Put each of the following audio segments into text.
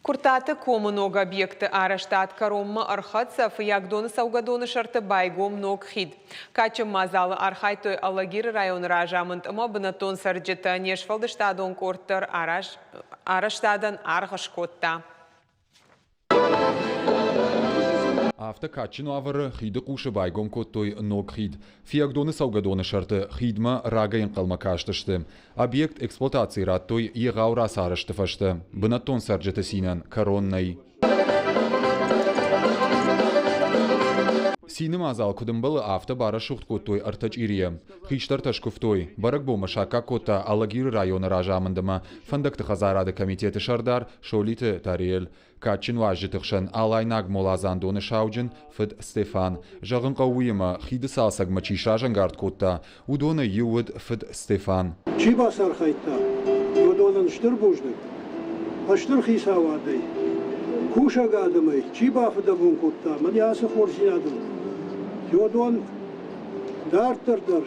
Куырттаты комы ног объекты арӕзтад кӕронмӕ ӕрхӕццӕ, Фыййагдоны цӕугӕдоны сӕрты байгом ног хид. Кадджын мадзалы архайдтой Алагиры районы разамынд ӕмӕ бынӕттон цӕрджытӕ. Не сфӕлдыстадон къорд дӕр арӕзтадӕн аргъ скодта. Афтӕ кадджын уавӕры хиды хъусы байгом кодтой ног хид. Фиагдоны цӕугӕдоны сӕрты хидмӕ рагӕй ӕнхъӕлмӕ кастысты. Объект эксплуатацийы радтой егъау рацарӕзты фӕстӕ. Бынӕттон цӕрджыты цинӕн кӕрон нӕй. Цины мадзал куыд ӕмбӕлы, афтӕ барӕсугъд кодтой ӕртӕ чъирийӕ. Хистӕртӕ скуывтой. Бӕрӕгбонмӕ саккаг кодта Алагиры районы разамынд ӕмӕ фӕндӕгты хӕдзарады комитеты сӕрдар Солиты Тариэль. Кадджын уазджыты хсӕн алайнаг моладзандоны сауджын фыд Стефан. Зӕгъын хъӕуы уыимӕ, хиды цалцӕгмӕ чи сразӕнгард кодта, уыдонӕй иу уыд фыд Стефан. Чи бацархайдта, уыдонӕн стыр бузныг. Стыр хицауадӕй, кусӕг адӕмӕй чи бафыдӕбон кодта, мӕнӕ ацы хорздзинадыл, уыдон дарддӕр дӕр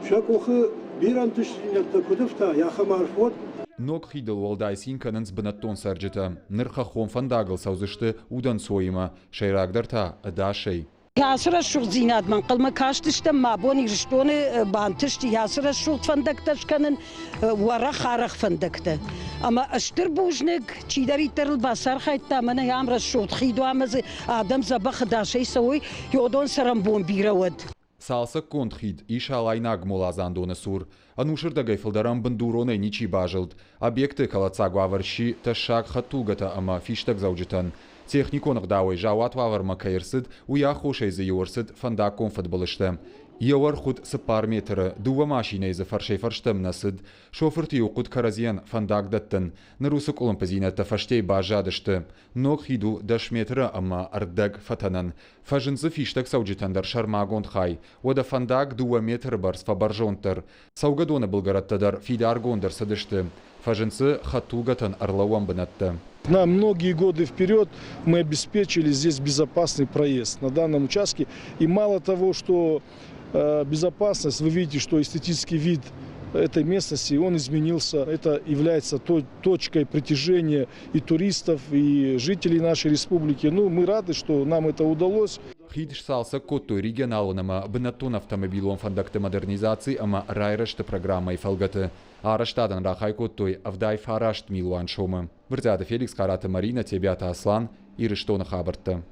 сӕ къухы бирӕ ӕнтыстдзинӕдтӕ куыд ӕфта, ахӕм арф уӕд. Ног хидыл уӕлдай цин кӕнынц бынӕттон цӕрджытӕ. Ныр хӕххон фӕндагыл цӕудзысты удӕнцоимӕ, сӕйрагдӕр та ӕдасӕй. Ацы рӕсугъддзинадмӕ ӕнхъӕлмӕ кастыстӕм, мӕ бон Ирыстоны бантысти ацы рӕсугъд фӕндӕгтӕ скӕнын, уӕрӕх арӕх фӕндӕгтӕ. Ӕмӕ стыр бузныг, чидӕриддӕр ыл бацархайдта, мӕнӕ ам рӕсугъд хид уа ӕмӕ дзы адӕм дзӕбӕх ӕдасӕй цӕуой, уыдон цӕрӕнбон бирӕ уӕд. Цалцӕггонд хид ис Алайнаг моладзандоны цур. Ӕнусырдӕгӕй фылдӕр ӕм бындуронӕй ничи базылд. Объекты кӕлӕддзаг уавӕр сси тӕссаг хӕдтулгӕтӕ ӕмӕ фистӕгдзӕуджытӕн. Техникон ӕгъдауӕй заууат уавӕрмӕ кӕй ӕрцыд, уый аххосӕй дзы-иу ӕрцыд фӕндаггон фыдбылызтӕ. Йӕ уӕрх уыд 4 метры, дыууӕ машинӕйы дзы фӕрсӕй-фӕрстӕм нӕ цыд. Шофырты-иу хъуыд кӕрӕдзийӕн фӕндаг дӕттын. Ныр уыцы къуылымпыдзинӕдтӕ фӕстейы баззадысты. Ног хид у 10 метры ӕмӕ ӕрдӕг фӕтӕнӕн. Фӕзынд дзы фистӕгцӕуджытӕн дӕр сӕрмагонд хай. Уӕдӕ фӕндаг 2 метры бӕрц фӕбӕрзонддӕр. Цӕугӕдоны былгӕрӕттӕ дӕр фидаргонд ӕрцыдысты. Фӕзынд дзы хӕдтулгӕтӕн ӕрлӕууӕн бынӕттӕ. На многие годы вперед мы обеспечили здесь безопасный проезд на данном участке. И мало того, что безопасность, вы видите, что эстетический вид этой местности, он изменился. Это является точкой притяжения и туристов, и жителей нашей республики. Ну, мы рады, что нам это удалось. Хид сцалцӕг кодтой регионалон ӕмӕ бынӕттон автомобилон фӕндӕгты модернизаци ӕмӕ райрӕзты программӕйы фӕлгӕты. Арӕзтадӕн рахай кодтой 79 милуан сомы. Брытъиаты Феликс, Хъараты Маринӕ, Тебиаты Аслан, Ирыстоны хабӕрттӕ.